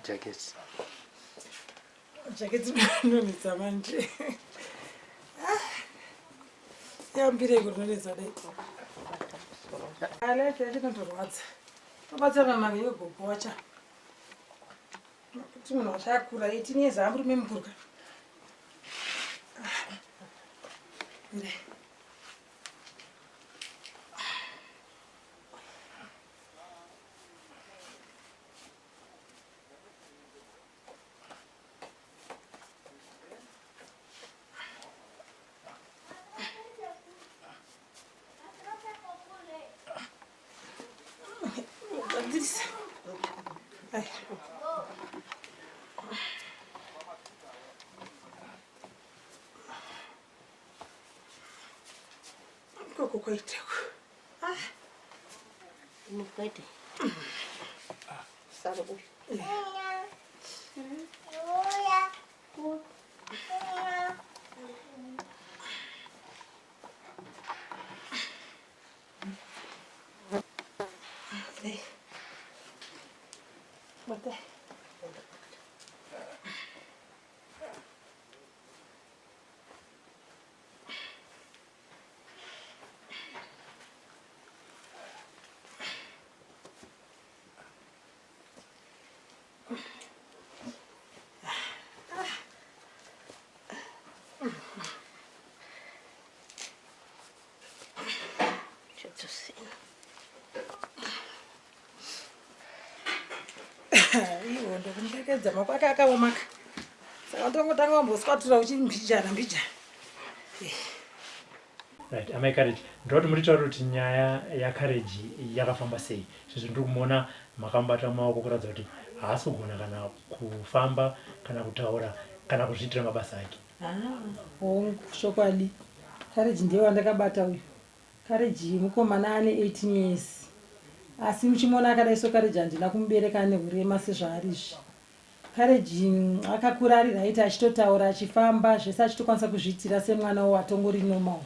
Jackets. Jackets inonetsa manje. Yambire kunonetsa dai. Life yacho inotorwadza. Tobatsirana nayo gogo wacha. Kuti munhu wachakura 18 years hamurume mukuru ka. Ire. Gadzirisa. Ai. Ikoko kwaiteko. Mukaite. Sara uyu. Dai. Bata. Chetosina. Iwo ndokumupfekedza maoko ake akaomaka. Saka ndongotanga wamboswatura uchimbijana mbijana. Right, amai Courage, ndoda kuti mutitaurire kuti nyaya yaCourage yakafamba sei. Sezvo ndiri kumuona makamubata mumaoko kuratidza kuti haasi kugona kana kufamba, kana kutaura, kana kuzviitira mabasa ake. Hongu, chokwadi. Courage ndiye wandakabata uyu. Courage mukomana ane 18 years. Asi muchimuona akadai so Courage handina kumubereka ane urema sezvaari izvi. Courage akakura ari right achitotaura achifamba zvese achitokwanisa kuzviitira semwana watongori normal.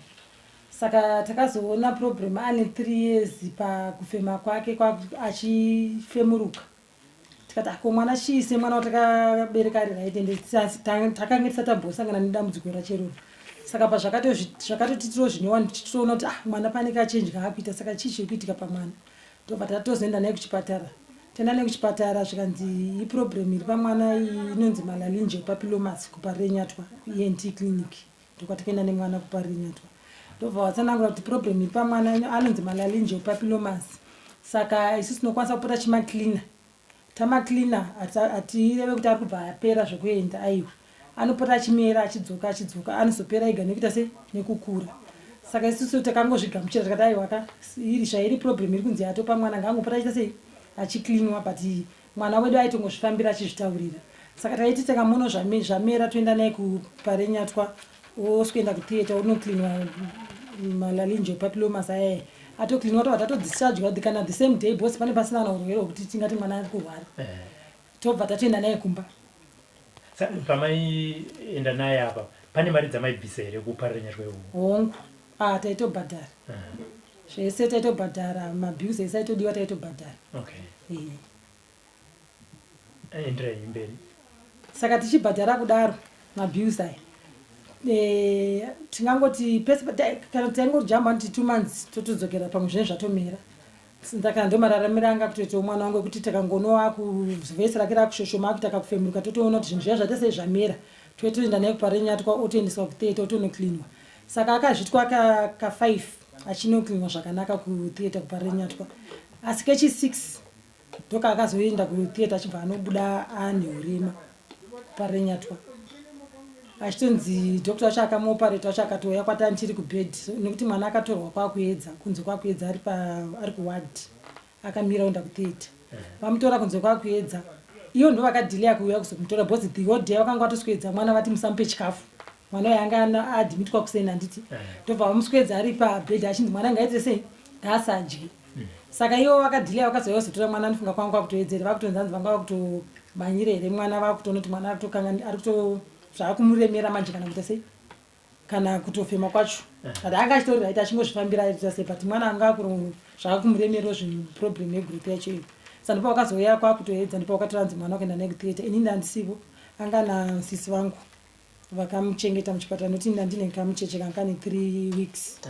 Saka takazoona problem ane 3 years pakufema kwake achifemuruka. Tikati ako mwana chii semwana watakabereka ari right ende takange tisati tambosangana nedambudziko racheroro. Saka pazvakatotitirawo zvinyowani tichitoona kuti mwana pane kachenji kaakuita, saka chii chiri kuitika pamwana. Tobva tatozoenda naye kuchipatara. Taenda naye kuchipatara zvikanzi iproblem iri pamwana iyi inonzi malaryngeal papillomas kuParirenyatwa ENT clinic. Ndokwatakaenda nemwana kuParirenyatwa. Ndobva vatsanangura kuti problem iri pamwana anonzi malaryngeal papillomas. Saka isusu tinokwanisa kupota chimacleaner. Tamacleaner hatireve kuti ari kubva apera zvekuenda aiwa. Anopota achimera achidzoka achidzoka anozopera ega nekuita sei nekukura. Saka isusu takangozvigamuchira tikati aiwa ka iri zvairi problem iri kunzi yatopa mwana ngaangopota achiita sei achicleanwa, but mwana wedu aitongozvifambira achizvitaurira. Saka taiti takamuona zvamera toenda naye kuParirenyatwa oswenda kutheatre onocleanwa malaryngeal papillomas aya. Atocleanwa tobva tatodischargewa kana the same day because pane pasina kana urwere hwekuti tingati mwana ari kurwara. Tobva tatoenda naye kumba. Pamaienda naye apa pane mari dzamaibvisa here kuParirenyatwa ikoko? Hongu, taitobhadhara. Zvese taitobhadhara, mabills ese aitodiwa taitobhadhara. Enderai mberi. Saka tichibhadhara kudaro mabills aya. Tingangoti pese kana taingojamba kuti 2 months totodzokera pamwe zvinenge zvatomera. Saka ndo mararamiro anga kutoitawo mwana wangu ekuti takangonowa kuvhesi rake rakushoshoma akuita kakufemuruka totoona kuti zvinhu zviya zvaita sei zvamera. Totoenda naye kuParirenyatwa otoendeswa kutheatre otonocleanwa. Saka akazvitwa ka5 achinocleanwa zvakanaka kutheatre kuParirenyatwa. Asi kechi6 ndokaakazoenda kutheatre achibva anobuda ane urema Parirenyatwa. Achitonzi doctor wacho akamuoperate wacho akatouya kwatani tiri kubed nekuti mwana akatorwa kwakuedza kunze kwakuedza ari kuward akamira oenda kutheatre. Vamutora kunze kwakuedza ivo ndo vakadhileya kuuya kuzomutora because the whole day vakanga vatoswedza mwana vati musamupe chikafu. Mwana uyo anga adhimitwa kuseni, handiti? Ndobva vamuswedza ari pabhedhi, achinzi mwana ngaite sei, ngaasadye. Saka ivo vakadhileya, vakazouya kuzotora mwana. Anofunga kwanga kwakutoedzera, vakutonzi hanzi vanga vakutomhanyira here mwana, vakutonoti mwana ari kuto zvaakumuremera manje, kana kuita sei, kana kutofema kwacho. But anga achitori right, achingozvifambira aita sei, but mwana anga zvaakumuremerawo zvinhu, problem yegrowth yacho iyo. Saka ndipo vakazouya kwakutoedza, ndipo vakatora, hanzi mwana wakaenda naye kutheatre. Inini handisivo, anga nasisi vangu vakamuchengeta muchipatara, nokuti ini ndandine kamucheche kanga kane 3 weeks.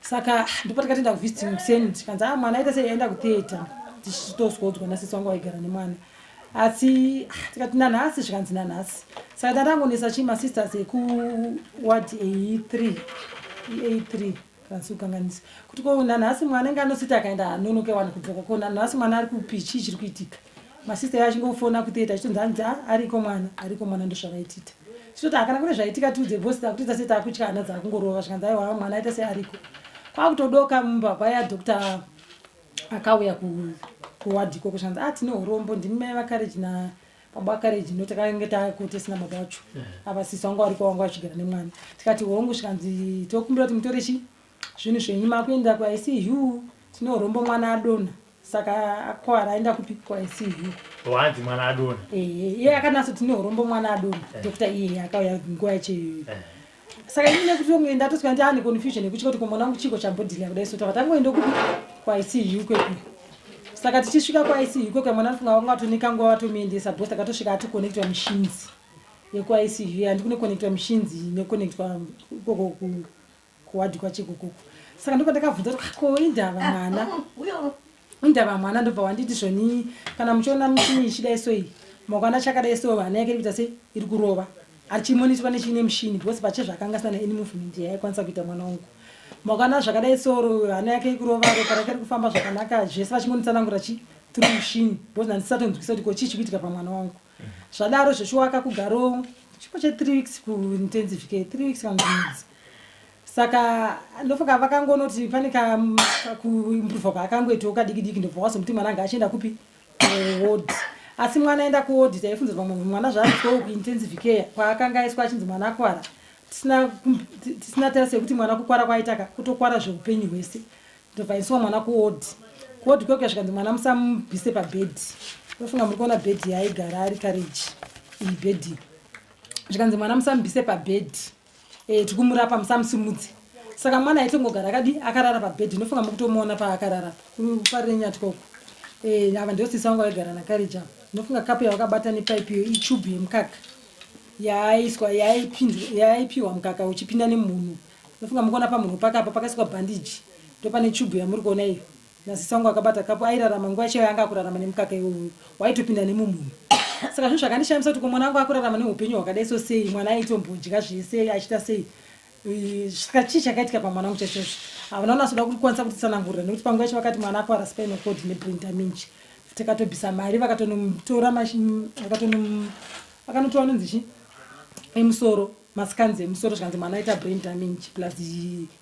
Saka ndipo takatoenda kuvisiting kuseni, tikanzi, "A, mwana aita sei, aenda kutheatre." Tichitoswodzwa nasisi vangu vaigara nemwana. Asi tikati, "Nanhasi?" Zvikanzi, "Nanhasi." Saka tandangonesa chii, masisters ekuward A3, A3 kana sikukanganisa, kuti ko nanhasi mwana inge anositi akaenda anonoke wani kudzoka, ko nanhasi mwana ari kupi, chii chiri kuitika? Masista eyo achingofona kutheatre, achitonzi hanzi, "A, ariko mwana, ariko mwana." Ndozvavaitita. Titoti hakana kune zvaitika, tiudze bosi, takutoita sei, takutya, hana dzakungorova. Zvikanzi, "Aiwa, mwana aita sei, ariko." Kwakutodoka mumba paya, doctor akauya kuwadhi ikoko. Zvanzi, "A, tine urombo, ndimi mai vaCourage na baba vaCourage?" No, takange takutisina baba vacho apa, sisi vangu variko, vanga vachigara nemwana. Tikati, "Hongu." Zvikanzi, "Tokumbira kuti mutore chi zvinhu zvenyu, makuenda kuICU. Tine urombo, mwana adonha, saka akwara, aenda kupi? KuICU." Wanzi mwana adonha? Ehe, iye akanatso, "Tine urombo, mwana adonha." Doctor iye akauya nguva yacho iyoyo. Saka ini nekuti onge ndatosvika ndiane confusion yekutya kuti ko mwana wangu chiko chambodhileya kudai, so takati tangoenda kupi? KuICU kwekwe. Saka tichisvika kuICU kwekwe, mwana anofunga vanga vatonika nguva vatomuendesa, because takatosvika atoconnectwa machines yekuICU, handi kune connectwa machines neconnectwa ikoko kuwadhi kwacho ikokoko. Saka ndobva ndakabvunza kuti, "Ko indava mwana, indava mwana?" Ndobva wanditi zvoni, "Kana muchiona muchini ichidai so, iyi makwana chakadai so, hana yake iri kuita sei, iri kurova, achimonitwa nechine mushini, because pache zvakanga asina any movement yaikwanisa kuita mwana wangu. Makwana zvakadai so, hana yake iri kurova, ropa rake riri kufamba zvakanaka zvese." Vachingonitsanangura chi through mushini, because handisatondonzwisa kuti ko chii chiri kuitika pamwana wangu. Zvadaro zveshuwa akakugaro chipo che3 weeks kuintensive care, 3 weeks kana mwedzi. Saka ndofunga vakangonoti pane kakuimprova kwaakangoitawo kadiki diki, ndobva wazomuti mwana anga achienda kupi? Kuward. Asi mwana aenda kuward, taifunza pamwe mwana zvaarikoo kuintensive care kwaakanga aiswa, achinzi mwana akwara, tisina tarisa yekuti mwana kukwara kwaitaka kutokwara zveupenyu hwese. Ndobva aiswa mwana kuward. Kuward kwekuya zvikanzi mwana musamubvise pabhedhi. Ndofunga muri kuona bhedhi yaaigara ari Courage, iyi bhedhi. Zvikanzi mwana musamubvise pabhedhi, tikumurapa, musamusimudze. Saka mwana aitongogara akadi akarara pabhedhi. Ndofunga mukutomuona paakarara kuParirenyatwa. Ava ndio sisi vangu vaigara naCourage ava. Ndofunga kapu yavakabata nepaipi iyo itube yemukaka yaaiswa, yaaipiwa mukaka uchipinda nemunhu. Ndofunga mukuona pamunhu pakapa pakaiswa bhandiji, ndo pane tube yamuri kuona iyo. Nasisi vangu akabata kapu, airarama nguva yacho yanga akurarama nemukaka iwoyo waitopinda nemumunhu. Saka zvinhu zvakandishamisa kuti ko mwana wangu akurarama neupenyu hwakadai so sei? Mwana aitombodya zvese, achiita sei? Saka chii chakaitika pamwana wangu chaizvozvo? Havana kunatsoda kukwanisa kutitsanangurira, nekuti panguva yacho vakati mwana akwara spinal cord nebrain damage. Tikatobvisa mari, vakatonotora, vakanotora nonzi chi emusoro, mascans emusoro. Zvikanzi mwana aita brain damage plus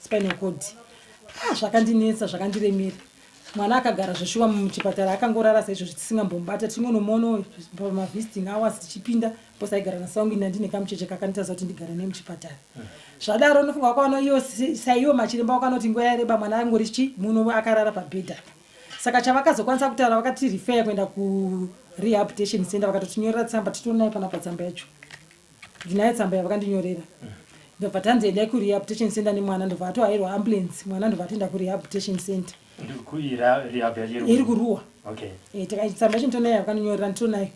spinal cord. Ah, zvakandinetsa, zvakandiremera. Mwana akagara zveshuwa muchipatara, akangorara saizvozvi, tisingambombata. Tingonomuono pamavisiting hours tichipinda, because aigara nasangu, ini ndine kamucheche kakanditarisa kuti ndigare naye muchipatara. Zvadaro unofunga wakaona iyo saiwo machiremba wakanoti nguva yareba mwana angori chi muno akarara pabhedhi apa. Saka chavakazokwanisa kutaura, vakati refer kuenda kurehabilitation center. Vakatotinyorera tsamba, titorinayo panapa tsamba yacho, ndinayo tsamba yavakandinyorera. Ndobva tanzi endai kurehabilitation center nemwana. Ndobva atohairwa ambulance, mwana ndobva atoenda kurehabilitation center. Rehab yacho? Iri kuRuwa. Tsamba yacho nditonayo, yakandinyorera, nditonayo.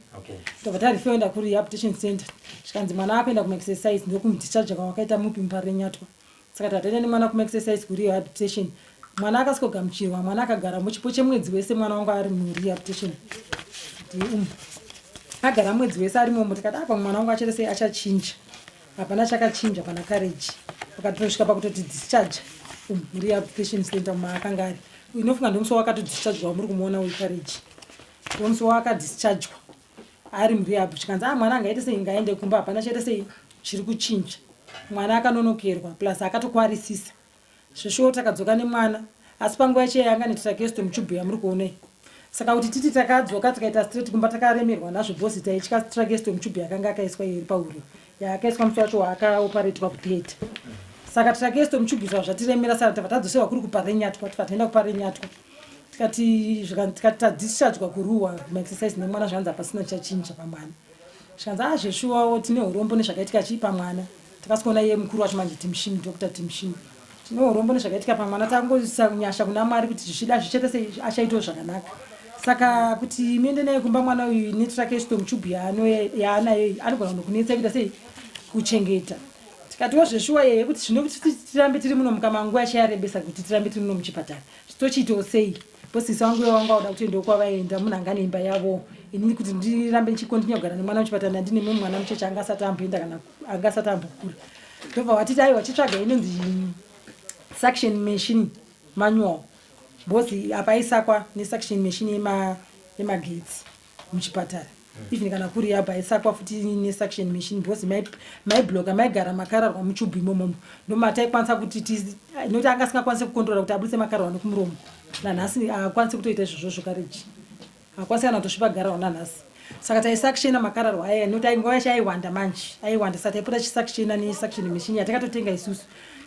Ndobva tarefer enda kurehabilitation center. Zvikanzi mwana akuenda kumaexercise, ndokumudischarge kwavakaita mupi muParirenyatwa. Saka tataenda nemwana kumaexercise kurehabilitation. Mwana akasikogamuchirwa, mwana akagara muchipo chemwedzi wese. Mwana wangu ari murehabilitation ndiumu, agara mwedzi wese arimomo. Tikati apa mwana wangu achete sei, achachinja. Hapana chakachinja pana Courage. Vakatosvika pakutoti discharge murehabilitation center maakanga ari. Inofunga ndomusi wakatodischargwa muri kumuona uyu Courage, ndomusi waakadischargwa ari murehab. Chikanzi, "A, mwana angaite sei, ngaende kumba, hapana chaite sei chiri kuchinja." Mwana akanonokerwa, plus akatokwarisisa zveshuwo. Takadzoka nemwana, asi panguva yacho yanga netracheostomy tube yamuri kuonai. Saka kuti titi takadzoka tikaita straight kumba, takaremerwa nazvo, because taitya tracheostomy tube yakanga akaiswa iri pauro. Yakaiswa musi wacho waakaoparetwa kutheatre. Saka tracheostomy tube zvava zvatiremera, saka tabva tadzoserwa kuri kuParirenyatwa. Tibva taenda kuParirenyatwa, tikati tadischargwa kuruwa maexercise nemwana. Zvanzi hapasina chachinja pamwana. Zvikanzi, a zveshuwawo, tine urombo nezvakaitika chii pamwana. Takasikuona iye mukuru wacho manje, Timshini, Dr Timshini. Tine urombo nezvakaitika pamwana, tangoisa nyasha kuna Mwari kuti zvichida zvichaita sei, achaitawo zvakanaka. Saka kuti muende naye kumba, mwana uyu netracheostomy tube yaanayo anogona kundokunetsa kuita sei, kuchengeta. Tikatiwo zveshuwa yeye kuti zvino kuti tirambe tiri muno mukamanguva yachayarebesa kuti tirambe tiri muno muchipatara, tochiitawo sei? Bosisi vangu vanga vauda kutoendawo kwavaenda, munhu anga neimba yavo. Inini kuti ndirambe ndichikontinya kugara nemwana muchipatara, ndandine mumwe mwana mucheche anga asati amboenda kana anga asati ambokura. Ndobva vatiti, aiwa, chitsvaga inonzi suction machine manual, because apa aisakwa nesuction machine yemagetsi muchipatara. Even kana kuri yabva aisakwa futi nesuction machine, because maibloka, maigara makararwa muchubhu imomomo. Ndomataikwanisa kuti, nokuti anga asingakwanisi kukontrora kuti abudise makararwa nekumuromo. Nanhasi haakwanisi kutoita izvozvozvo. Kareji haakwanisi kana kutosvipa gararwa nanhasi. Saka taisuctiona makararwa aya, nokuti nguva yacho aiwanda manje, aiwanda. Saka taipota chisuctiona nesuction machine yatakatotenga isusu.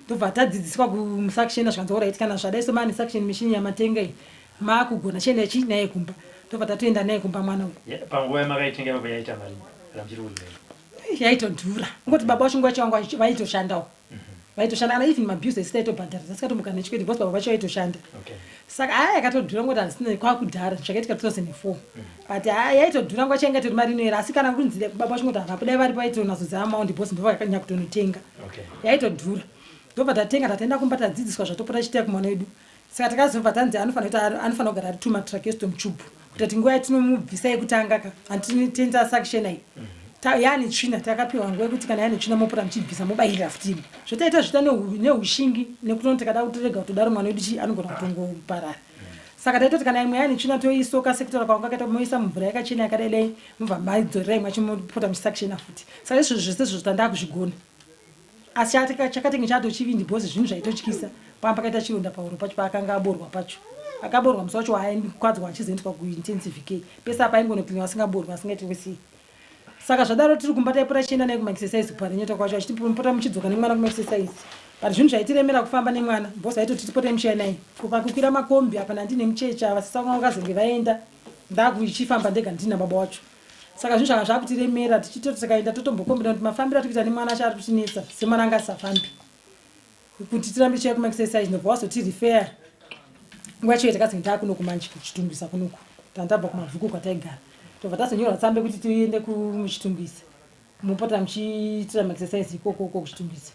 Ndobva tadzidziswa kumusuctiona. Zvikanzi, alright, kana zvadai so maane suction machine yamatenga iyi, maakugona, chienda chi naye kumba. Ndobva tatoenda naye kumba mwana uyu. Panguva yamakaitenga ipapo yaita mari kana muchiri kurimera? Yaitodhura, ngoti baba vacho nguva yacho vanga vaitoshandawo, vaitoshanda. Kana even mabills esi taitobhadhara, tasikatomboka nechikweti, because baba vacho vaitoshanda. Saka aya yakatodhura, ngoti handisina kwakudhara, zvakaitika 2004, but aya yaitodhura nguva chainga tori mari inoera. Asi kana kunzi baba vacho ngoti havapo, dai varipo vaitonazodzaa amount, because ndovakanyanya kutonotenga. Yaitodhura. Ndobva tatenga, tataenda kumba, tadzidziswa zvatopota chiitai kumwana wedu. Saka takazobva tanzi anofanira kugara ari tuma tracheostomy tube, kuita kuti nguva yatinomubvisa yekutanga ka handitenza suction iyi yaane tsvina. Takapiwa nguva yekuti kana yaane tsvina mopota muchibvisa, mobayirira futi imwe. Zvotaita zvita neushingi, nekuti tikada kutorega kutodaro mwana wedu chi anogona kutongoparara. Saka taitoti kana imwe yaane tsvina, toisoka sekutaura kwanga kaita, moisa mumvura yakachena yakadai dai, mobva maidzorera imwe, achimopota muchisuctiona futi. Saka izvozvo zvese izvozvo tandaa kuzvigona, asi chakatenge chatochivindi, because zvinhu zvaitotyisa. Pamba pakaita chironda pahuro pacho paakanga aborwa pacho. Akaborwa musi wacho waakwadzwa achizoendeswa kuintensive care. Pese apa aingonopimwa asingaborwa, asingaitwe sei. Saka zvadaro tiri kumba, taipota chienda naye kumaexercise kuParirenyatwa kwacho, achitipota muchidzoka nemwana kumaexercise, but zvinhu zvaitiremera kufamba nemwana, because aitoti tipotai muchiya naye kupakukwira makombi. Apa nandine mucheche, ava sisa vanga vakazenge vaenda, ndakuchifamba ndega ndina baba wacho. Saka zvinhu zvanga zvakutiremera. Tichitoti tikaenda totombokombina kuti mafambiro atiri kuita nemwana acho ari kutinetsa, semwana anga asisafambi, kuti tirambe chiya kumaexercise. Ndobva wazotirefer. Nguva yacho takazenge taakunoku manje kuChitungwiza kunoku, tandabva kuMabvuku kwataigara. Tobva tazonyorwa tsamba kuti tiende kuChitungwiza, mupota muchiitira maexercise ikoko uko kuChitungwiza.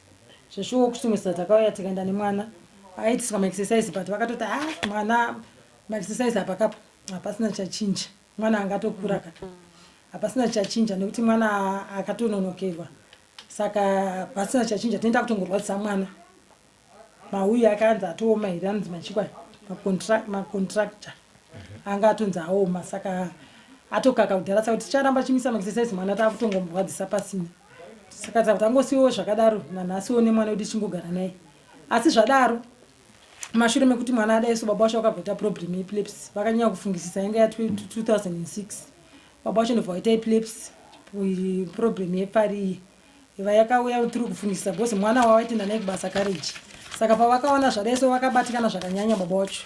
Zveshuwo kuChitungwiza takauya, tikaenda nemwana, aitiswa maexercise, but vakatoti, a ah, mwana maexercise apa kapo hapasina chachinja. Mwana angatokura ka, hapasina chachinja, nekuti mwana akatononokerwa. Saka pasina chachinja, tinoenda kutongorwadzisa mwana. Mauyu akanzi atooma here, anonzi machikwa macontractor anga atonzi aoma, saka atokaka kudhara. Saka kuti ticharamba chimisa maexercise, mwana taakutongomurwadzisa pasina. Saka tangosiwo zvakadaro nanhasiwo nemwana wedu tichingogara naye. Asi zvadaro, mashure mekuti mwana adaiso, baba vacho vakabva problem yeepilepsy. Vakanyanya kufungisisa, yanga ya2006. Baba vacho ndobva vaita epilepsy, problem yepfari iyi yakauya tiri kufungisisa, because mwana wavaitenda naye kubasa Courage. Saka pavakaona zvadaiso, vakabatikana zvakanyanya baba vacho.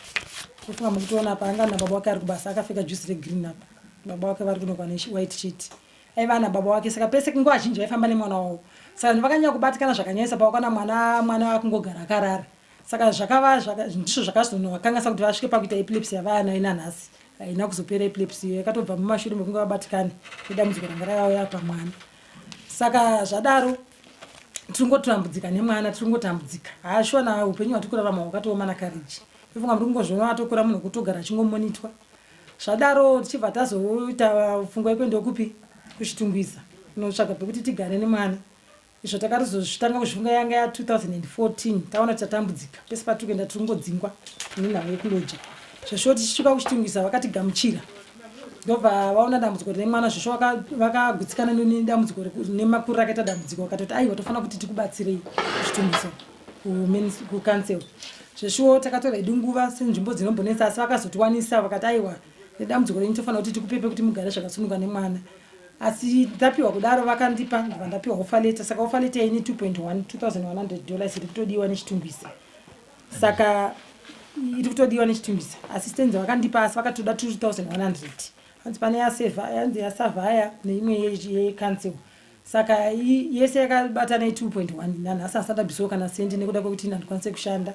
Kufunga mukutoona apa anga nababa wake ari kubasa, akapfeka juzi regreen apa, baba wake vari kunokwa newhite shirt, aiva nababa wake. Saka pese nguva zhinji vaifamba nemwana wavo. Saka vakanyanya kubatikana zvakanyanyisa pavakaona mwana akungogara akarara. Saka zvakava ndizvo zvakazonovakanganisa kuti vasvike pakuita epilepsy yavanayo nanhasi. Haina kuzopera epilepsy iyo, yakatobva mumashure mekunge vabatikana nedambudziko ranga rakauya pamwana. Saka zvadaro tiringotambudzika nemwana, tiringotambudzika. Haashuwa na upenyu hwatiri kurarama hwakatooma naCourage. Tofunga muri kungozviona, atokura, munhu kutogara achingomonitwa. Zvadaro tichibva tazoita pfungwa yekuenda kupi, kuChitungwiza, kunotsvaga pekuti tigare nemwana. Izvo takatozozvitanga kuzvifunga yanga ya2014, taona kuti tatambudzika, pese patiri kuenda tiri kungodzingwa nenhau yekuloja. Zveshuwo tichisvika kuChitungwiza vakatigamuchira, ndobva vaona dambudziko rine mwana. Zveshuwo vakagutsikana nedambudziko nemakuriro akaita dambudziko, vakatoti, aiwa, tofanira kuti tikubatsirei kuChitungwiza kucouncil. Zveshuwo takatora hedu nguva senzvimbo dzinombonetsa, asi vakazotiwanisa, vakati, aiwa, nedambudziko renyu tofanira kuti tikupepe kuti mugare zvakasununguka nemwana. Asi ndapiwa kudaro vakandipa, ndibva ndapiwa offer letter. Saka offer letter ini 2.1 $2100 iri kutodiwa neChitungwiza. Saka iri kutodiwa neChitungwiza, assistance vakandipa, asi vakatoda 2100. Hanzi pane yanzi yasurveyor neimwe yecouncil. Saka yese yakabatana i2.1. Nanhasi asati abvisawo kana sendi, nekuda kwekuti handikwanise kushanda,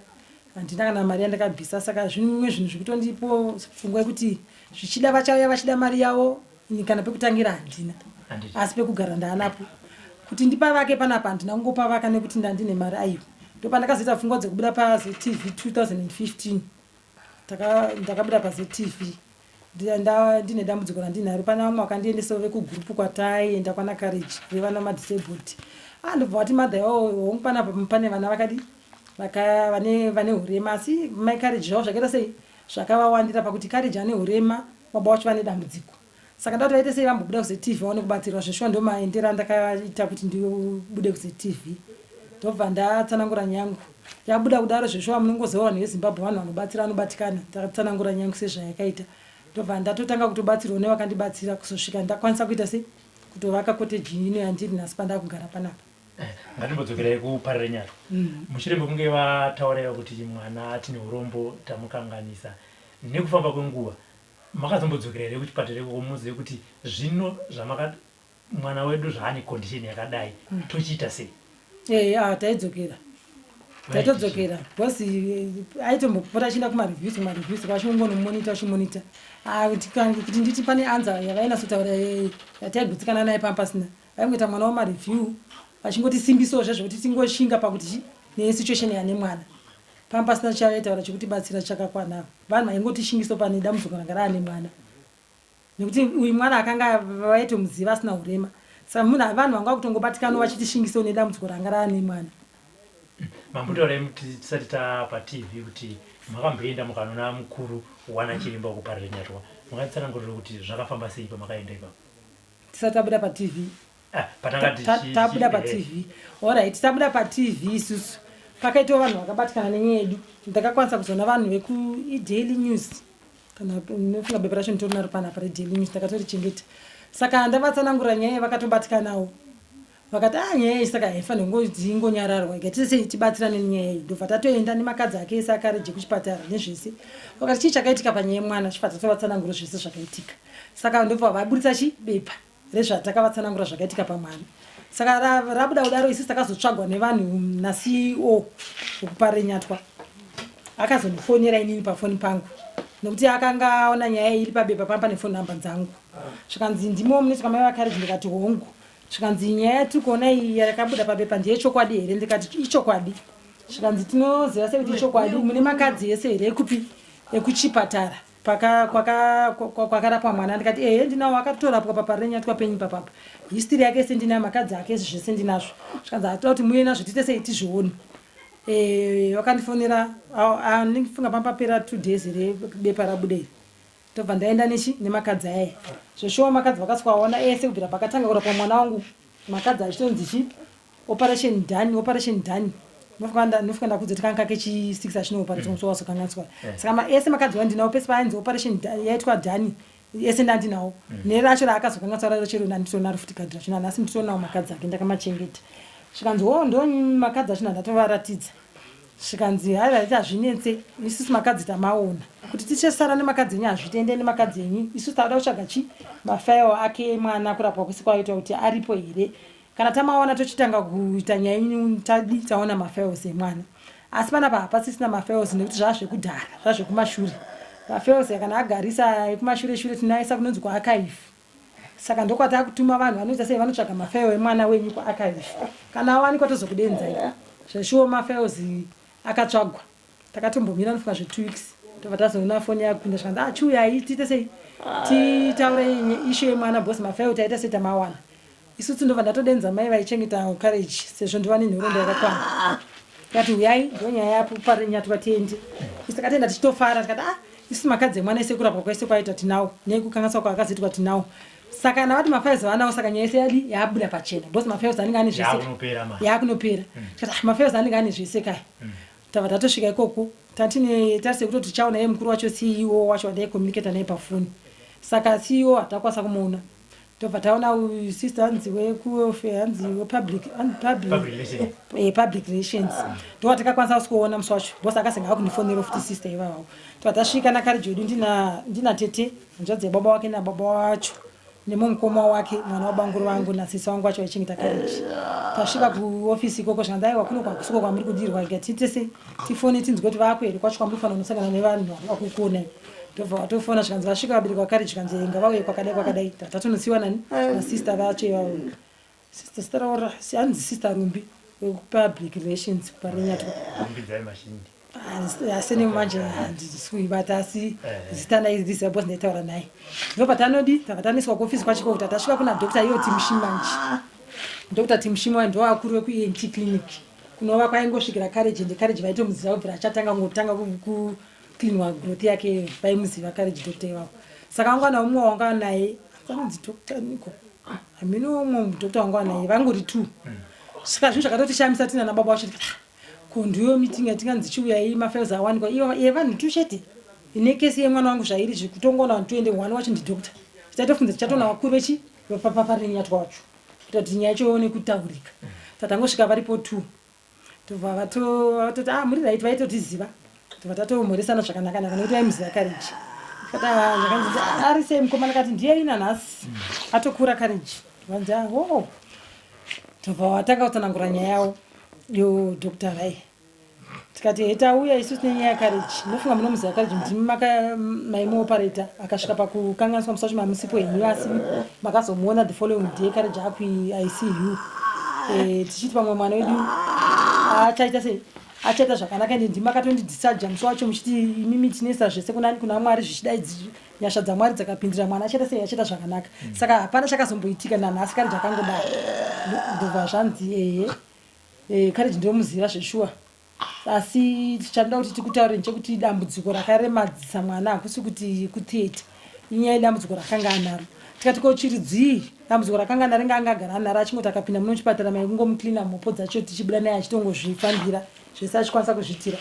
handina kana mari yandakabvisa. Saka zvimwe zvinhu zvikutondipo pfungwa yekuti zvichida vachauya vachida mari yavo, ini kana pekutangira handina. Asi pekugara ndaanapo. Kuti ndipavake panapa handina kungopavaka nekuti ndandine mari, aiwa. Ndopandakazoita pfungwa dzekubuda paZTV 2015. Ndakabuda paZTV ndine dambudziko randinaro. Pane vamwe vakandiendesawo vekugurupu kwataienda kwana Courage vevana madisabled. Ah, ndobva vati madha yavo, hongu, panapa pane vana vakadi vane urema, asi mai Courage zvavo zvakaita sei, zvakavawandira pakuti Courage ane urema, baba vacho vane dambudziko. Saka ndati vaite sei, vambobuda kuZTV vaone kubatsirwa. Zveshuwa ndo maendero andakaita kuti ndibude kuZTV. Ndobva ndatsanangura nyangu, yabuda kudaro. Zveshuwa munongoziva vanhu veZimbabwe, vanhu vanobatsira, vanobatikana. Ndakatsanangura nyangu sezvayakaita, ndobva ndatotanga kutobatsirwa nevakandibatsira kuzosvika ndakwanisa kuita sei, kutovaka cottage ino yandiri nhasi pandakugara panapa. Ngatimbodzokerai kuParirenyatwa. Mushure mekunge vatauraiwa kuti mwana tine urombo, tamukanganisa, nekufamba kwenguva makazombodzokera here kuchipatara ikoko muzive kuti zvino zvamaka mwana wedu zvaane condition yakadai, tochiita sei? Ah, taidzokera, taitodzokera because aitombopota achienda kumareviews, kumareviews kwachiongonomonita, achimonita. Ah, kuti nditi pane anza yavainatsotaura yataigutsikana naye pamba pasina. Vaingoita mwana wamareview vachingoti simbisawo zvezvokuti tingoshinga pakuti nesituation yane mwana. Pamba pasina chavaitaura chekutibatsira chakakwana. Vanhu vaingotishingisawo pane dambudziko ranga raane mwana, nekuti uyu mwana akanga vaitomuziva asina urema. Saka munhu vanhu vanga kutongobatikanawo vachitishingisawo nedambudziko ranga raane mwana. Mambotaura tisati tapa TV kuti makamboenda mukanona mukuru wana chiremba wekuParirenyatwa. Makatsanangurira kuti zvakafamba sei pamakaenda ipapo? Tisati tabuda paTV? Ah, patanga Tabuda paTV, alright. Tabuda paTV isusu, pakaitawo vanhu vakabatikana nenyaya yedu. Ndakakwanisa kuzoona vanhu vekuiDaily News, kana nofunga bepa racho nditori naro panapa reDaily News, ndakatorichengeta. Saka ndavatsanangurira nyaya, vakatobatikanawo, vakati, "A, nyaya iyi saka haifaniri kungozi ingonyararwa, ikaite sei, tibatsirane nenyaya iyi." Ndobva tatoenda nemakadzi ake ese akareje kuchipatara nezvese. Vakati, "Chii chakaitika panyaya yemwana?" Chibva tatovatsanangura zvese zvakaitika. Saka ndobva vaburitsa chibepa rezvatakavatsanangura zvakaitika pamwana. Saka rabuda kudaro, isusu takazotsvagwa nevanhu naCEO wekuParirenyatwa. Akazondifonera inini pafoni pangu nekuti akanga aona nyaya iri pabepa pamba nefoni namba dzangu. Zvikanzi, "Ndimo munoitwa mai vaCourage?" Ndikati, "Hongu." Zvikanzi, "Nyaya yatiri kuona iyi yakabuda pabepa ndeyechokwadi here?" Ndikati, "Ichokwadi." Zvikanzi, "Tinoziva sei kuti ichokwadi? Mune makadzi ese here ekupi ekuchipatara kwakarapwa mwana?" Ndikati, "Ehe, ndinawo, akatorapwa paParirenyatwa penyu papapa. History yake ese ndinayo, makadzi ake ese, zvese ndinazvo." Zvikanzi, "Hatoda kuti muuye nazvo, tiite sei, tizvione." Vakandifonera, ndifunga pambapera 2 days here bepa rabuda iri. Tobva ndaenda nechi nemakadzi aya. Zveshuwa makadzi vakaswaona ese kubvira pakatanga kurapwa mwana wangu, makadzi achitonzi chi operation done, operation done. Nofunga ndakudza kuti kanga kechi6 achinooperator musi wazokanganiswa. Saka ese makadzi wandinawo pese painzi operation yaitwa done, ese ndandinawo. Neracho raakazokanganiswa racho ndanditonaro futi kadhi racho nanhasi nditonawo makadzi ake, ndakamachengeta. Zvikanzi, "O, ndo makadzi acho." Ndatovaratidza. Zvikanzi, "Haiwa, iti hazvinetse, isusu makadzi tamaona kuti tichesara nemakadzi enyu, hazvitende nemakadzi enyu. Isusu tauda kutsvaga chi mafailo ake mwana, kurapwa kwese kwaitwa, kuti aripo here. Kana tamaona tochitanga kuita nyaya yenyu, tadi taona mafiles emwana. Asi panapa hapasisina mafiles nekuti zvava zvekudhara, zvava zvekumashure. Mafiles kana agarisa ekumashure shure tinoaisa kunonzi kuarchive. Saka ndokwatakutuma vanhu vanoita sei, vanotsvaga mafailo emwana wenyu kuarchive. Kana awanikwa tozokudenzai." Zveshuwo mafiles akatsvagwa. Takatombomira nofunga zve2 weeks, tobva tazoona foni yakupinda. Zvikanzi, "Ah, chiuyai tiite sei, titaure issue yemwana, because mafailo taita sei, tamawana isusu." Ndobva ndatodenza mai vaichengeta Courage, sezvo ndiva nenhoroondo yakakwana. Tikati, "Uyai, ndo nyaya yapo Parirenyatwa, tiende." Isu takatoenda tichitofara, tikati, "Ah, isu makadzi emwana ese, kurapwa kwese kwaita tinawo, nekukanganiswa kwaakazoitwa tinawo." Saka kana vati mafiles vanawo, saka nyaya yese yadi yabuda pachena, because mafiles anenge ane zvese. Yakunopera manje. Yakunopera. Tikati, "Ah, mafiles anenge ane zvese kaya." Tabva tatosvika ikoko, tatine tarise kutoti tichaona iye mukuru wacho, CEO wacho, wandaicommunicata naye pafoni. Saka CEO hatakwanisa kumuona. Tobva taona uyu sister hanzi wekuwelfare, hanzi wepublic Public relations. Public relations ndova takakwanisa kusikuona musi wacho because akasenga akundifonera futi sister ivavavo. Tobva tasvika naCourage wedu, ndina tete, hanzvadzi yababa wake nababa wacho nemumukoma wake, mwana wabanguru vangu nasisi vangu vacho vaichengeta Courage. Tasvika kuofisi ikoko, zvikanzi aiwa, kuno kwakusiko kwamuri kudirwa, ika titese tifone tinzwe kuti vako here kwacho kwamuri kufanira kunosangana nevanhu vakukuonai. Ndobva vatofona, zvikanzi vasvika vabereki vaCourage, zvikanzi ngavauye kwakadai kwakadai. Tatatonosiwa nani nasister vacho ivavo, sister zita hanzi Sister Rumbi wekupublic relations kuParirenyatwa. Rumbidzai Mashindi. Asene manje handisi kuibata, asi zita ndaiziva because ndaitaura naye. Ndobva tanodi tabva tanoiswa kuofisi kwacho ikoko. Tatasvika kuna Dr iyo Timushimanje, Dr Timushima ndo vakuru vekuENT clinic kunova kwaingosvikira Courage. Ende Courage vaitomuziva kubvira achatanga ngotanga kucleanwa growth yake, vaimuziva Courage doctor ivavo. Saka wanga naumwe wanga naye anonzi Dr Niko hamino, umwe doctor wanga naye, vangori two. Saka zvinhu zvakatotishamisa tina nababa vacho, tikati, "Ah, ko ndiyo meeting yatinganzi chiuyai, mafiles awanikwa ivo yevanhu two chete ine kesi yemwana wangu zvairi zvekutongoona vanhu toende, one wacho ndidoctor." Tichatofunza tichatoona vakuru vechi vaParirenyatwa wacho kuita kuti nyaya yacho ione kutaurika. Tatangosvika varipo two, tobva vatoti, "Ah, muri right." Vaitotiziva, tobva tatomhoresana zvakanaka naka nekuti vaimuziva Courage. Ndakanzi, "Ari sei mukomana?" Kati, "Ndiye ina nhasi atokura Courage." Vanzi, "Oh." Tobva vatanga kutsanangura nyaya yavo yo doctor vai. Tikati, "He, tauya isu tine nyaya yaCourage. Munofunga munomuziva Courage, ndimi maimuoperata akasvika pakukanganiswa musi wacho mamusipo henyu, asi makazomuona the following day Courage akuICU. Tichiti pamwe mwana wedu achaita sei, achaita zvakanaka. Ende ndimi makatondidischarger musi wacho muchiti imimi tinoisa zvese kunani, kuna Mwari, zvichidai nyasha dzaMwari dzakapindira, mwana achaita sei, achaita zvakanaka. Saka hapana chakazomboitika nanhasi, Courage akangodaro." Ndobva zvanzi, "Ehe, Courage ndomuziva zveshuwa, asi tichanoda kuti tikutaure nechekuti dambudziko rakaremadzisa mwana hakusi kuti kutheatre, inyaya yedambudziko rakanga anaro." Tikati, "Ko chiridzii dambudziko rakanga anaro?" Ringa angagara anaro, achingoti akapinda muno muchipatara maikungomucleana mhopo dzacho, tichibuda naye achitongozvifambira zvese, achikwanisa kuzviitira.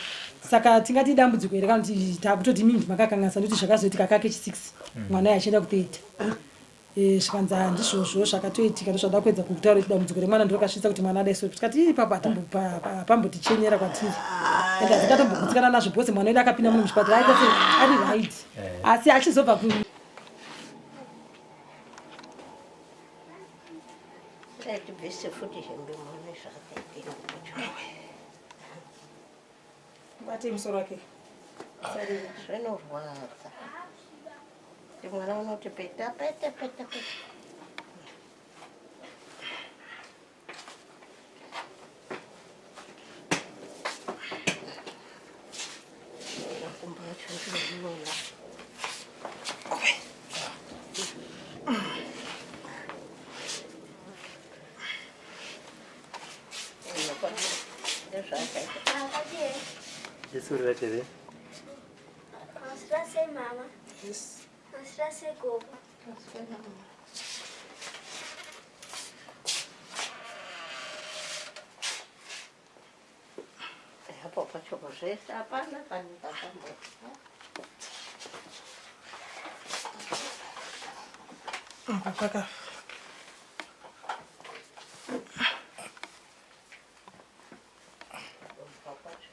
Saka tingati dambudziko here kana kuti takutoti imimi makakanganisa, nekuti zvakazoitika kake chi6 mwana uyu achienda kutheatre?" Zvikanzi, "Handizvozvo zvakatoitika, ndozvada kuedza kutaura kuti dambudziko remwana ndorokasvitsa kuti mwana adai." So tikati, "Ipapo hapambotichenera kwatiri, ende hatingatombogudzikana nazvo because mwana wedu akapinda muno muchipatara aita sei, ari right, asi achizobva ku Tibvise futi hembe muone zvakaita kucho. Batei musoro wake. Zvinorwadza. Kuti mwana unoti peta peta peta peta. Makumbo acho ndinoona. Ndozvaakaita. Yesurira teve. Maswera sei mama? Maswera sei gogo? Hapo pacho zvese hapana pane pakambo. Apa paka Pacho.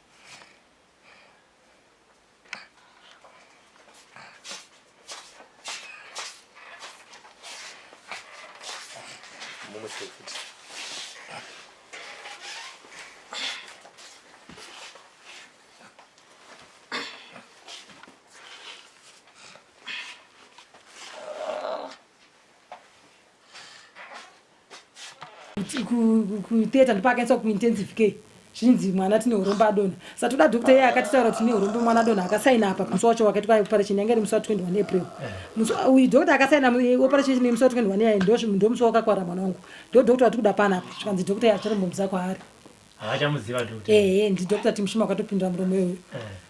Mumwe futi. Kutheatre ndopakaiswa kuintensive care, zvinzi mwana tine urombo adonha. Saka toda doctor iye akatitaura kuti tine urombo, mwana adonha, akasaina apa musi wacho wakaitwa operation yanga iri musi wa21 April. Uyu doctor akasaina operation nemusi wa21 yayi ndo musi wakakwara mwana wangu. Ndo doctor watiri kuda panapa. Zvikanzi doctor iye achatombomuzisa kwaari. Haachamuziva doctor? Ehe, ndidoctor Timushima wakatopindura muromo iyoyo.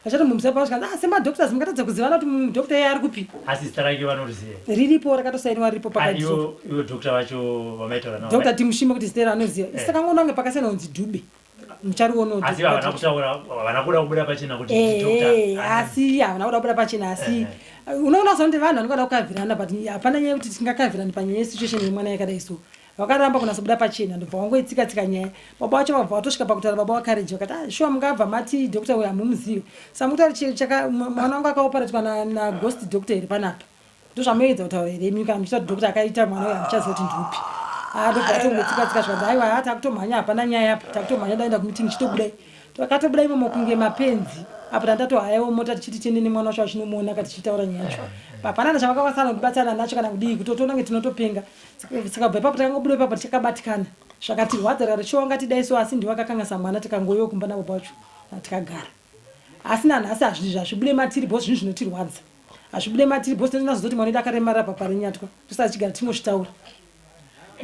Achatombomuzisa pa zvikanzi, "Ah, semadoctors mungatadza kuzivana kuti doctor iye ari kupi?" Asi zita rake vanoriziva? Riripo, rakatosainiwa, riripo pakati. Iwo doctor vacho vamaitaura navo? Dr Timushima, kuti zita anoziva. Saka ngoona kunge pakasaina kunzi Dube, muchariona. Asi havana kutaura, havana kuda kubuda pachena kuti doctor Ehe, asi havana kuda kubuda pachena, asi Unoona sokuti vanhu vanongada kukavhirana, but hapana nyaya yekuti tingakavhirani panyaya yesituation yemwana yakadai. So vakaramba kunasobuda pachena, ndobva wangoitsika tsika nyaya. Baba vacho vabva vatosvika pakutaura, baba vaCourage vakati, "Ah, shuwa mungabva mati doctor uyu hamumuzivi? Samukutaura chaka mwana wangu akaoperatwa naghost doctor here panapa? Ndozvamuedza kutaura here imi? Kana muchita kuti doctor akaita mwana uyu, hamuchaziva kuti ndiupi." Ah, ndobva vatongotsika tsika, zvikanzi, "Aiwa, ha, takutomhanya, hapana nyaya apa, takutomhanya, daenda kumeeting." Chitobudai, takatobuda imomo kunge mapenzi apo tandatohayawo mota tichiti tiende nemwana wacho achinomuona ka tichitaura nyaya yacho. Hapana na chavakakwanisa kubatsana nacho kana kudii, kutotoona kunge tinotopenga. Saka kubva ipapo takangobuda ipapo tichakabatikana, zvakatirwadza rikati chiwa ngatidai so, asi ndiwo akakangasa mwana. Tikangoiwo kumba nababa vacho tikagara, asi nanhasi hazvibude matiri because zvinhu zvinotirwadza, hazvibude matiri because tinozoti mwana wedu akaremarara paParirenyatwa, tosati chigara tingozvitaura.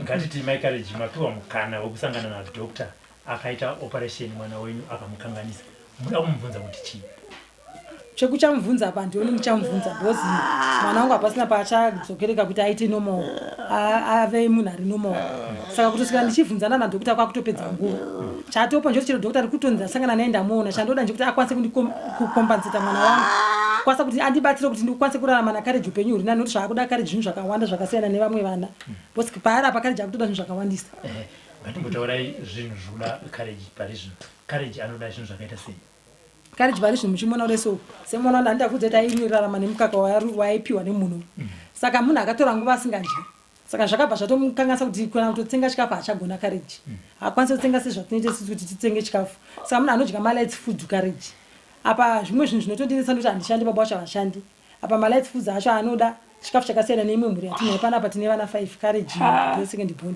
Ngatiti mai Courage mapiwa mukana wekusangana nadoctor akaita operation mwana wenyu akamukanganisa, muda kumubvunza kuti chii? Chekuchamubvunza apa ndioni muchamubvunza, because mwana wangu hapasina paachadzokereka kuti aite normal, ave munhu ari normal. Saka kutosvika ndichibvunzana nadoctor kwakutopedza nguva. Chatopo nje chero doctor ari kutonzi asangana naye ndamuona, chandoda ndechekuti akwanise kundicompensata mwana wangu, kwanisa kuti andibatsire kuti ndikwanise kurarama naCourage upenyu huri nani, nokuti zvaakuda Courage zvinhu zvakawanda zvakasiyana nevamwe vana, because paari apa Courage akutoda zvinhu zvakawandisa. Ngatimbotaurai zvinhu zvinoda Courage pari zvino. Courage anoda zvinhu zvakaita sei? Courage pari zvino muchimuona kudai so, semwana wanda handakudza kuti airarama nemukaka waaipiwa nemunhu. Saka munhu akatora nguva asingadyi, saka zvakabva zvatomukanganisa kuti kana kutotsenga chikafu haachagona. Courage haakwanisi kutsenga sezvatinoita isusu kuti titsenge chikafu. Saka munhu anodya malight food Courage. Apa zvimwe zvinhu zvinotondinetsa nekuti handishandi, baba vacho havashandi. Apa malight foods acho anoda chikafu chakasiyana neimwe mhuri yatinayo panapa. Tine vana 5, Courage second born.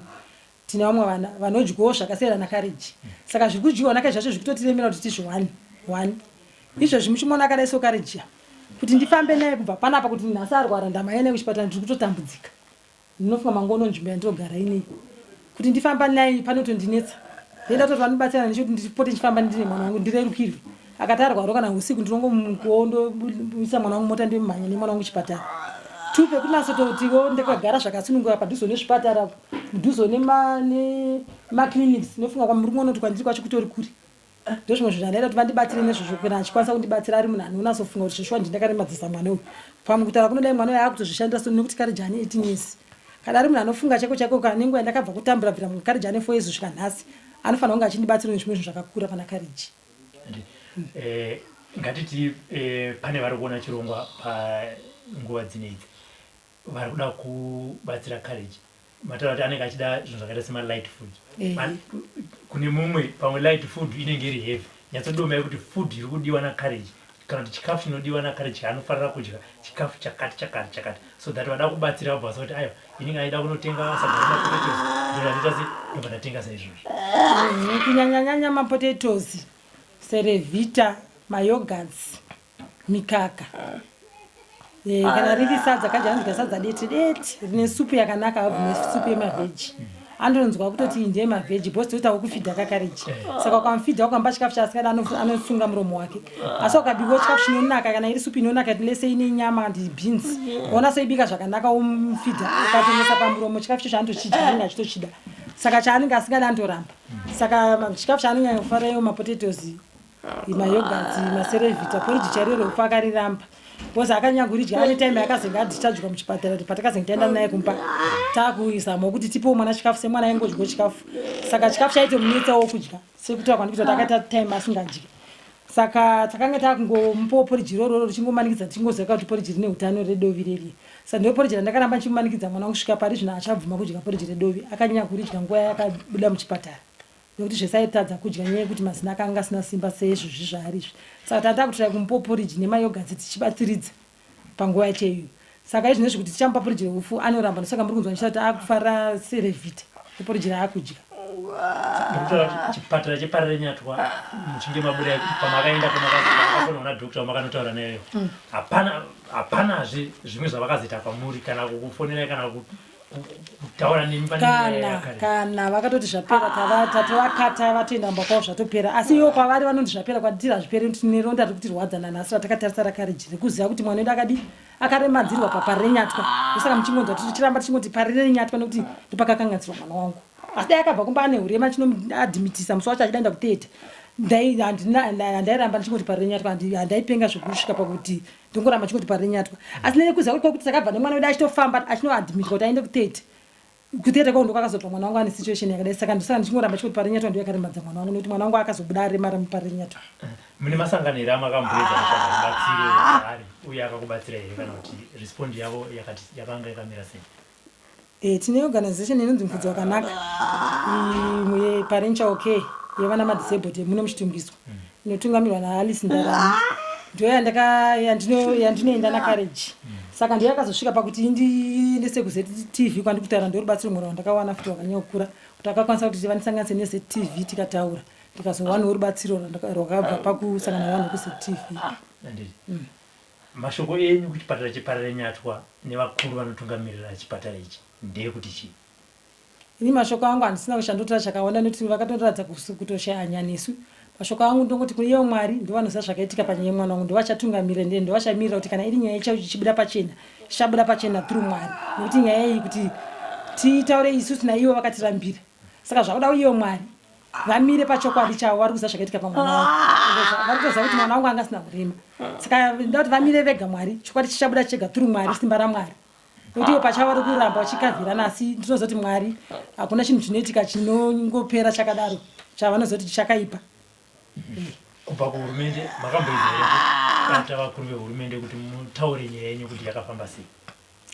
Tine vamwe vana vanodyawo zvakasiyana naCourage, saka zviri kudyiwa naCourage zvacho zviri kutotiremera kuti tizviwane one. Izvezvi muchimuona akadai so Courage, kuti ndifambe naye kubva panapa kuti nhasi arwara ndamhanya naye kuchipatara, ndiri kutotambudzika. Ndinofunga mangono nzvimbo yandinogara inei, kuti ndifamba naye panotondinetsa. Ndoida kutoti vandibatsirana nechekuti ndipote ndichifamba ndine mwana wangu, ndirerukirwe. Akati arwaro kana usiku, ndinongomukuondoisa mwana wangu mota, ndomhanya nemwana wangu kuchipatara. Two, pekunasototiwo ndakagara zvakasununguka padhuze nezvipatara, mudhuze nemaclinics. Ndinofunga kwamuri kuona kuti kwandiri kwacho kutori kuri. Ndo zvimwe zvinhu zvandaida kuti vandibatsire nezvozvo, kana achikwanisa kundibatsira ari munhu anonatsofunga kuti zveshuwa ndindakaremadzisa mwana uyu. Pamwe kutaura kunodai mwana uyu akutozvishandira so, nekuti Courage ane 18 years. Kana ari munhu anofunga chaiko chaiko, kana nenguva yandakabva kutambura bvira Courage ane 4 years kusvika nhasi, anofanira kunge achindibatsira nezvimwe zvinhu zvakakura pana Courage. Ngatiti pane vari kuona chirongwa panguva dzineidzi vari kuda kubatsira Courage. Mataura kuti anenge achida zvinhu zvakaita semalight food. Kune mumwe pamwe light food inenge iri heavy. Nyatsodomai kuti food iri kudiwa naCourage, kana kuti chikafu chinodiwa naCourage chaanofanira kudya, chikafu chakati chakati chakati, so that vada kubatsira vabva kuti aiwa, inenge aida kunotenga sadza remapotatoes, ndobva se ndobva ndatenga saizvozvo. Kunyanyanyanya mapotatoes, Cerevita, mayoghurts, mikaka. Kana riri sadza, kaja anodya sadza dete dete rine supu yakanaka, habvu nesupu yemaveggie. Andonzwa kutoti iyi ndeyemaveggie, because toitawo kufeeda kaCourage. Saka ukamufeeda, ukamupa chikafu chaasingadi, anosunga muromo wake. Asi ukabikawo chikafu chinonaka, kana iri supu inonaka lese ine nyama beans, waona soibika zvakanaka, womufeeda, ukatomesa pamuromo chikafu icho chaanotochidya, anenge achitochida. Saka chaanenge asingadi anotoramba. Saka chikafu chaanonyanya kufaraiwo mapotatoes, mayoghurts, maCerevita. Porridge chairo reufa akariramba, because akanyanya kuridya ane time yakazenge adischargwa muchipatara, kuti patakazenge taenda naye kumba taakuizama kuti tipewo mwana chikafu semwana aingodyawo chikafu. Saka chikafu chaitomunetsawo kudya, sekutaura kwandikuita kuti akaita time asingadyi. Saka takanga takungomupawo porridge irororo, richingomanikidza, tichingoziva kuti porridge rine utano redovi reriya. Saka ndo porridge randakaramba ndichimumanikidza mwana kusvika pari zvino achabvuma kudya porridge redovi. Akanyanya kuridya nguva yakabuda muchipatara, nekuti zvese aitadza kudya nyaya yekuti mazino akanga asina simba seizvozvi zvaari izvi. Saka tanga takutorai kumupawo porridge nemayoghurts tichibatsiridza panguva yacho iyoyo. Saka izvinezvi kuti tichamupa porridge reufu anoramba. Ndosaka muri kunzwa ndichita kuti akufarira Cerevita, iporridge raakudya. Ndikutaura kuti chipatara cheParirenyatwa muchinge mabuda pamakaenda, pamakafonwa nadoctor wamakanotaura nayeyo, hapana, hapanazve zvimwe zvavakazoita kwamuri, kana kukufonerai, kana kutaura nemi pane nyaya Kana yakare? Kana vakatoti zvapera, tatovakata vatoenda kumba kwavo, zvatopera. Asi ivo kwavari vanoti zvapera, kwatiri hazviperi. Tine ronda riri kutirwadza nanhasi ratakatarisa raCourage, rekuziva kuti mwana wedu akadi akaremadzirwa paParirenyatwa. Ndosaka muchingonzwa tichiramba tichingoti Parirenyatwa, nekuti ndopakakanganisirwa mwana wangu. Asi dai akabva kumba ane urema, chinoadmitisa musi wacho achidaenda kutheatre. Handairamba ndichingoti Parirenyatwa, handaipenga zvekusvika pakuti ndongoramba ndichingoti Parirenyatwa. Asi nekuziva kuti takabva nemwana wedu achitofamba, achinoadmitwa kuti aende kutheatre, kutheatre kwako ndokwakazobva mwana wangu ane situation yakadai. Saka ndosaka ndichingoramba chingoti Parirenyatwa ndiyo yakaremadza mwana wangu, nekuti mwana wangu akazobuda aremara muParirenyatwa. Mune masangano here amakamboedza kutsvaga rubatsiro kwaari, uye akakubatsira here, kana kuti respond yavo yakanga yakamira sei? Tine organization inonzi Mufudzi Wakanaka yeparental care yevana madisabled yemuno muChitungwiza, inotungamirwa naAlice Ndarani. Ndo yandinoenda naCourage. Saka ndiyo yakazosvika pakuti indiendese kuZTV kwandiri kutaura. Ndo rubatsiro mwe rwandakawana futi rwakanyanya kukura, kuti akakwanisa kuti vandisanganise neZTV, tikataura, ndikazowanawo rubatsiro rwakabva pakusangana nevanhu vekuZTV. Handiti. Mashoko enyu kuchipatara cheParirenyatwa nevakuru vanotungamirira chipatara ichi ndeyekuti chii? Ini mashoko angu handisina kushandotora chakawanda, nekuti vakatoratidza kutoshaya nesu. Mashoko angu ndongoti kune Mwari, ndovanoziva zvakaitika panyaya yemwana wangu, ndovachatungamirira, ndiye ndovachamirira kuti kana iri nyaya ichibuda pachena, ichabuda pachena through Mwari, nekuti nyaya iyi kuti titaure isusu naivo vakatirambira. Saka zvakuda ivo Mwari vamire pachokwadi chavo. Vari kuziva zvakaitika pamwana wangu. Ende vari kutoziva kuti mwana wangu anga asina kurema. Saka ndoda kuti vamire vega Mwari, chokwadi chichabuda chega through Mwari, simba raMwari, nekuti ivo pachavo vari kuramba vachikavhirana. Asi ndinoziva kuti Mwari, hakuna chinhu chinoitika chinongopera chakadaro chavanoziva kuti chakaipa. Kubva kuhurumende, makamboedza here kubata vakuru vehurumende kuti mutaure nyaya yenyu kuti yakafamba sei?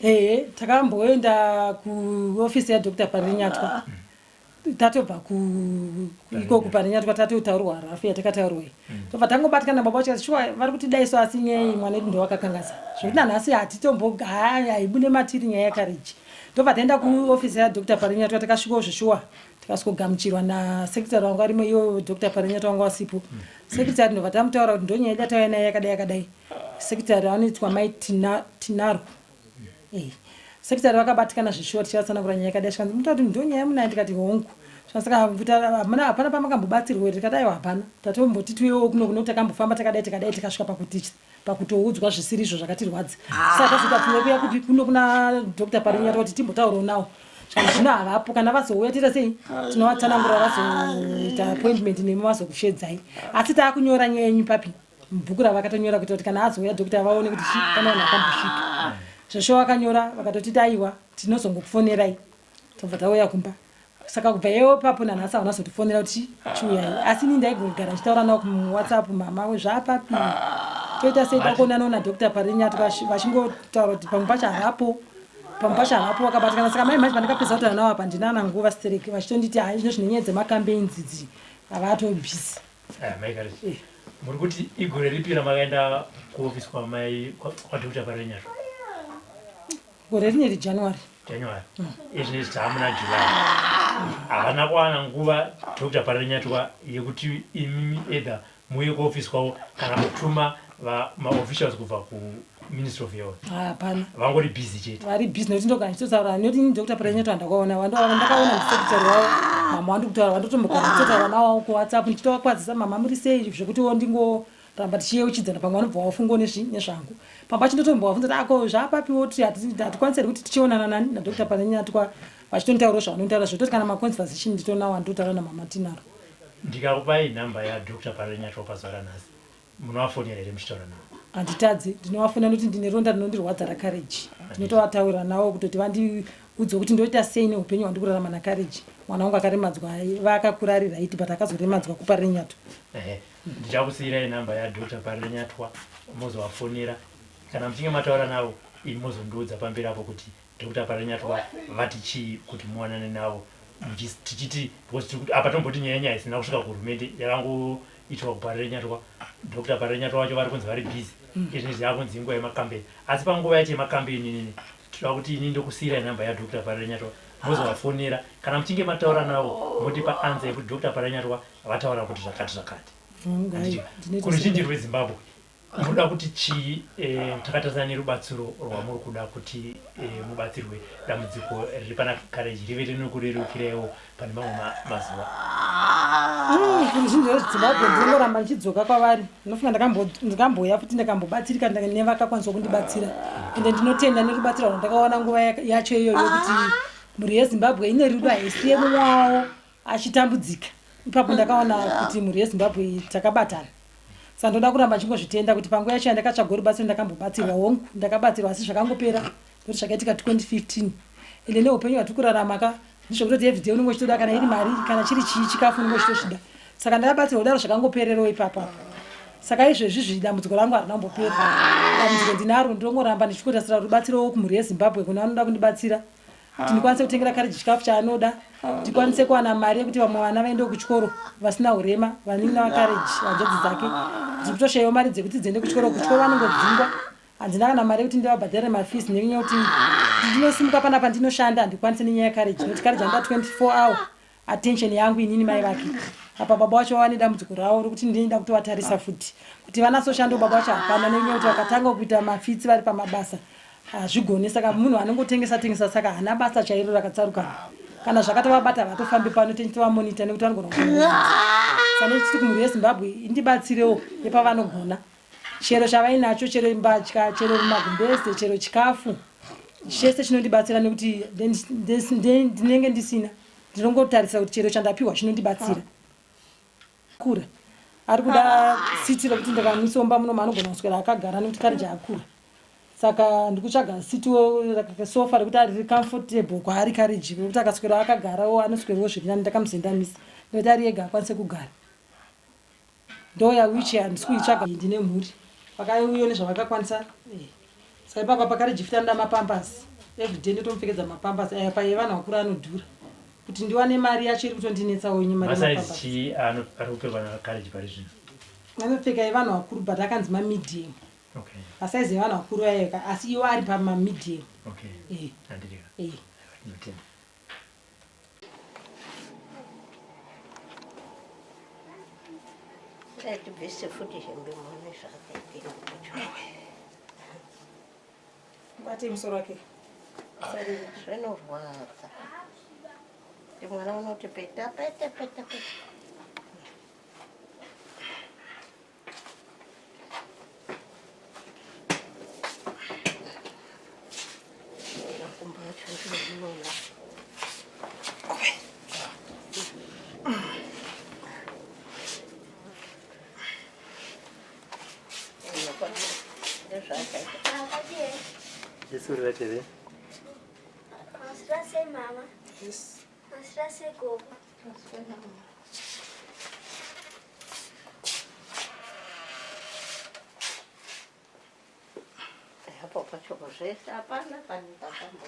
Ehe, takamboenda kuofisi yaDr Parirenyatwa. Tatobva ikoko Parirenyatwa, tatotaurwa rafu yatakataurwa iyi, tobva tangobatikana. Baba vacho shuwa vari kuti dai so, asi nyaya iyi mwana edu ndowakakanganisa, zvokuti nanhasi hatitombo haibude matiri nyaya yaCourage. Tobva taenda kuofisi yaDr Parirenyatwa, takasvikawo zveshuwa, tikasvikogamuchirwa nasekretary wangu arimo. Iwo Dr Parirenyatwa wanga wasipo. Sekretary ndobva tamutaura kuti ndonyaya yedu yatauya nayo yakadai yakadai. Sekretary anoitwa Mai Tinarwo. Sekretary vakabatikana zvishuwa tichivatsanangura nyaya yakadai. Zvikanzi, "Muta kuti ndonyaya munayo?" Ndikati, "Hongu." Saka hapana pamakambobatsirwa here? Tikati, "Aiwa, hapana. Tatomboti tiuyewo kuno kuno, takambofamba takadai takadai, tikasvika pakuti pakutoudzwa zvisiri izvo, zvakatirwadza." Saka tazoita pfungwa kuya kupi kuno kuna Dr Parirenyatwa kuti timbotaurawo nawo. Zvikanzi, "Zvino havapo. Kana vazouya tiita sei, tinovatsanangura, vazoita appointment nemi, vazokushedzai. Asi taakunyora nyaya yenyu papi mubhuku ravakatonyora, kuita kuti kana azouya doctor vaone kuti chi pane vanhu vakambosvika." Zvesho vakanyora, vakatotiti, "Aiwa, tinozongokufonerai." Tobva tauya kumba. Saka kubva iyewo papo nanhasi havana zotifonera kuti chiuyai. Asi ini ndaigogara ndichitaura navo kuWhatsApp, "Mama wezvapapi, toita sei takuonanawo naDr Parirenyatwa?" Vachingotaura kuti pamwe pacho havapo, pamwe pacho havapo, vakabatikana. Saka mai manje pandakapedza kutaura navo apa, handina nguva stereki, vachitonditi, "Hai, zvino zvine nyaya dzemacampaigns idzi, havatobusy." Aya, mai Courage, muri kuti igore ripi ramakaenda kuofisi kwamai kwaDr Parirenyatwa? Gore rineri January. January. Izvinezvi taamuna July. Havana kuwana nguva Dr Parirenyatwa yekuti imimi either muuye kuofisi kwavo kana kutuma maofficials kubva kuMinistry of Health? Hapana. Vangori busy chete? Vari busy, nekuti ndogara ndichitotaura, nekuti ini Dr Parirenyatwa ndakaona, ndakaona ndisekretary wavo, mama wandi kutaura, vandotombogara ndichitotaura navo kuWhatsApp, ndichitovakwazisa, "Mama, muri sei?" Zvekutiwo ndingoramba tichiyeuchidzana, pamwe vanobva vafungawo nezvangu. Pamwe pacho ndotombovabvunza kuti, "Ako zvapapiwo, kuti hatikwanisi here kuti tichionana nani naDr Parirenyatwa?" Vachitonitaurawo zvavanotaura, zvototi kana maconversation nditonawo, anditotaura namama Tinaro. Ndikakupai nhamba yaDr Parirenyatwa pazuva ranhasi, munovafonera here muchitaura navo? Handitadzi, ndinovafonera, nekuti ndine ronda rinondirwadza raCourage. Ndinotovataurira navo kutoti vandiudze kuti ndoita sei neupenyu hwandiri kurarama naCourage, mwana wangu akaremadzwa. Vakakura ari right, but akazoremadzwa kuParirenyatwa. Ehe, ndichakusiyirai nhamba yaDr Parirenyatwa, mozovafonera. Kana muchinge mataura navo, imi mozondiudza pamberi apo kuti Dr Parirenyatwa vati chii, kuti muwanane navo. Tichiti because tiri apa tomboti nyaya isina kusvika kuhurumende, yakangoitwa kuParirenyatwa. Dr Parirenyatwa vacho vari kunzi vari busy. Izvinezvi yakunzi inguva yemakambeni, asi panguva yacho yemakambeni inini toda kuti ini ndokusiyirai nhamba yaDr Parirenyatwa, mozovafonera. Kana muchinge mataura navo, motipa answer yekuti Dr Parirenyatwa vataura kuti zvakati zvakati. Hongu, ndinoita. Kuruzhinji rweZimbabwe munoda kuti chii, takatarisana nerubatsiro rwamuri kuda kuti mubatsirwe, dambudziko riri pana Courage rive rinokurerukirewo pane mamwe mazuva? Kuruzhinji rweZimbabwe ndinongoramba ndichidzoka kwavari. Ndinofunga ndakambouya futi, ndakambobatsirika nevakakwanisa kundibatsira, ende ndinotenda nerubatsiro rwandakawana nguva yacho iyoyo, kuti mhuri yeZimbabwe ine rudo, haisiye mumwe wavo achitambudzika. Ipapo ndakaona kuti mhuri yeZimbabwe takabatana. Saka ndoda kuramba ndichingozvitenda kuti panguva yacho yandakatsvaga rubatsiro ndakambobatsirwa, hongu ndakabatsirwa, asi zvakangopera ndokuti zvakaitika 2015. Ende neupenyu hwatiri kurarama ka, ndizvekutoti everyday unenge uchitoda, kana iri mari, kana chiri chii chikafu unenge uchitochida. Saka ndakabatsirwa kudaro, zvakangopererewo ipapo apo. Saka izvezvi dambudziko rangu harina kumbopera. Dambudziko ndinaro, ndinongoramba ndichikotasira rubatsiro kumhuri yeZimbabwe, kune vanoda kundibatsira kuti ndikwanise kutengera Courage chikafu chaanoda, tikwanise kuwana mari yekuti vamwe vana vaendewo kuchikoro vasina urema, vanin'ina vaCourage, hanzvadzi dzake. Ndiri kutoshayiwa mari dzekuti dziende kuchikoro. Kuchikoro vanongodzingwa, handina kana mari yekuti ndivabhadharire mafees, nenyaya yekuti ndinosimuka panapa ndinoshanda, handikwanisi nenyaya yeCourage, nekuti Courage anoda 24 hour attention yangu inini mai vake. Apa baba vacho vava nedambudziko ravo rokuti ndinoda kutovatarisa futi kuti vanasoshando. Baba vacho hapana, nenyaya yekuti vakatanga kuita mafits vari pamabasa hazvigoni. Saka munhu anongotengesa tengesa, saka haana basa chairo rakatsarukana. Kana zvakatovabata vatofambi pano, tichitovamonita nekuti vanogona kutoa. Saka nechiti kumhuri yeZimbabwe indibatsirewo nepavanogona, chero chavainacho, chero mbatya, chero magumbeze, chero chikafu, chese chinondibatsira, nekuti ndinenge ndisina. Ndinongotarisa kuti chero chandapiwa chinondibatsira. Kura ari kuda seat rekuti ndikamuisa mumba muno anogona kuswera akagara, nekuti Courage akura. Saka ndikutsvaga seat, sofa rekuti ari comfortable kwaari Courage, rekuti akaswera akagarawo anoswerawo zviri nani. Ndakamuzendamisa nekuti ari ega akwanise kugara. Ndoya wheelchair handisi kuitsvaga, ndine mhuri vakauyo nezvavakakwanisa. Saka ipapa paCourage futi anoda mapampers everyday, ndotomupfekedza mapampers aya paye vanhu vakuru anodhura. Kuti ndiwane mari yacho iri kutondinetsawo ini mari Masaizi yemapampers. chii ari kupfekwa naCourage pari zvino? Anopfeka evanhu vakuru, but akanzi mamedium. Masaizi evanhu vakuru ayo, asi iwo ari pamamedium. Handirika. Tinotenda. Tibvise futi hembe muone zvakaita kucho. Bate musoro wake. Zvinorwadza kuti mwana unoti peta peta peta peta. Makumbo acho ndinoona. Ndezvaakaita. Jesu TV. Maswera sei mama? Yes. Maswera sei gogo? Apo pacho zvese hapana pane pakambo.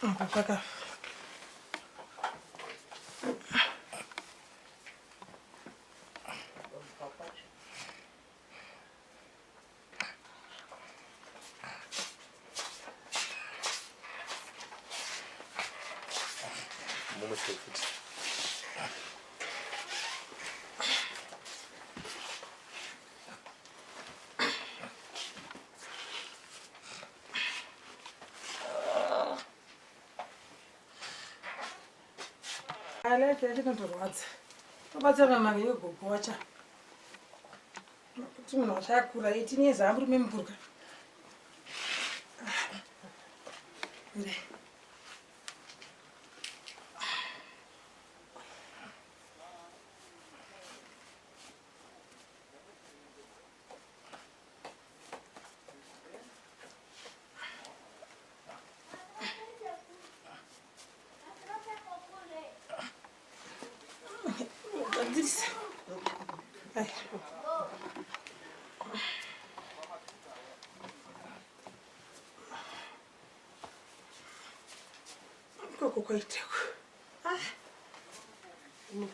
Apa paka Kubva kwacho. Mumutse futi. Life yacho inotorwadza, tobatsirana nayo gogo wacha kuti munhu wacho akura, 18 years, amurume mukuru ka. Ure. Gadzirisa. Ai. Ikoko kwaiteko.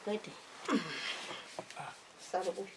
Kwete. Sara uyu.